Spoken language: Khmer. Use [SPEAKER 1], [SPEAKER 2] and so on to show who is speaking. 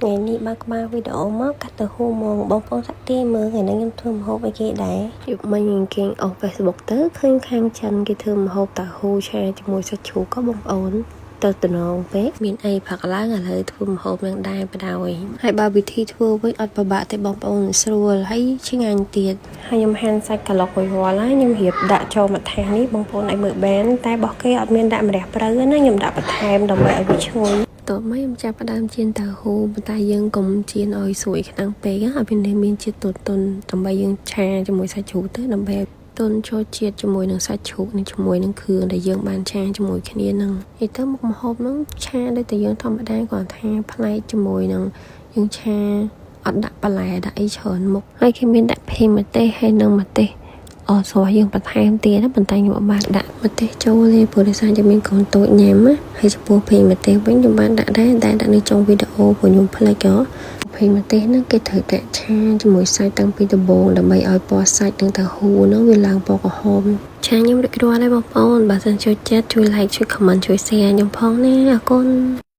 [SPEAKER 1] ថ្ងៃនេះបើកក្បាលវីដេអូមកកាត់ទៅហ៊ូហ្មងបងប្អូនសាក់ទីមើលថ្ងៃនេះខ្ញុំធ្វើម្ហូបអីគេដែរយប់មិញគេអស់ Facebook ទៅឃើញខាងចិនគេធ្វើម្ហូបតៅហ៊ូឆាជាមួយសាច់ជ្រូកក៏បងប្អូនទៅតំណងពេកមានអីផឹកឡើងឥឡូវធ្វើម្ហូបនឹងដែរបដ ாய் ហើយបើវិធីធ្វើវិញអត់ពិបាកទេបងប្អូនស្រួលហើយឆ្ងាញ់ទៀតហើយខ្ញុំហាន់សាច់ក្រឡុករួចរាល់ហើយខ្ញុំរៀបដាក់ចូលមួយថាសនេះបងប្អូនអាចមើលបានតែរបស់គេអត់មានដាក់ម្រះព្រៅណាខ្ញុំដាក់បន្ថែមដើម្បីឲ្យវាឈ្ងុយតបមកខ្ញុំចាប់ផ្ដើមចៀនតៅហ៊ូប៉ុន្តែយើងកុំចៀនឲ្យស្រួយខ្លាំងពេកឲ្យវានៅមានជាតិទន់ទន់ដើម្បីយើងឆាជាមួយសាច់ជ្រូកទៅដើម្បីទន់ចូលជាតិជាមួយនឹងសាច់ជ្រូកនិងជាមួយនឹងគ្រឿងដែលយើងបានឆាជាមួយគ្នានឹងនិយាយទៅមុខម្ហូបហ្នឹងឆាដូចតែយើងធម្មតាគ្រាន់ថាប្លែកជាមួយនឹងយើងឆាអត់ដាក់បន្លែដាក់អីច្រើនមុខហើយគេមានដាក់ភេងម្ទេសហើយនិងម្ទេសអស្រស់យើងបន្ថែមទៀតណាប៉ុន្តែខ្ញុំអត់បានដាក់ម្ទេសចូលទេព្រោះដោយសារយើងមានកូនតូចញ៉ាំណាហើយចំពោះភេងម្ទេសវិញខ្ញុំបានដាក់ដែរតែដាក់នៅចុងវីដេអូព្រោះខ្ញុំភ្លេចហ៎ភេងម្ទេសហ្នឹងគេត្រូវដាក់ឆាជាមួយសាច់តាំងពីដំបូងដើម្បីឲ្យពណ៌សាច់និងតៅហ៊ូហ្នឹងវាឡើងពណ៌ក្រហមឆាខ្ញុំរួចរាល់ហើយបងប្អូនបើសិនចូលចិត្តជួយ like ជួយ comment ជួយ share ខ្ញុំផងណាអរគុណ។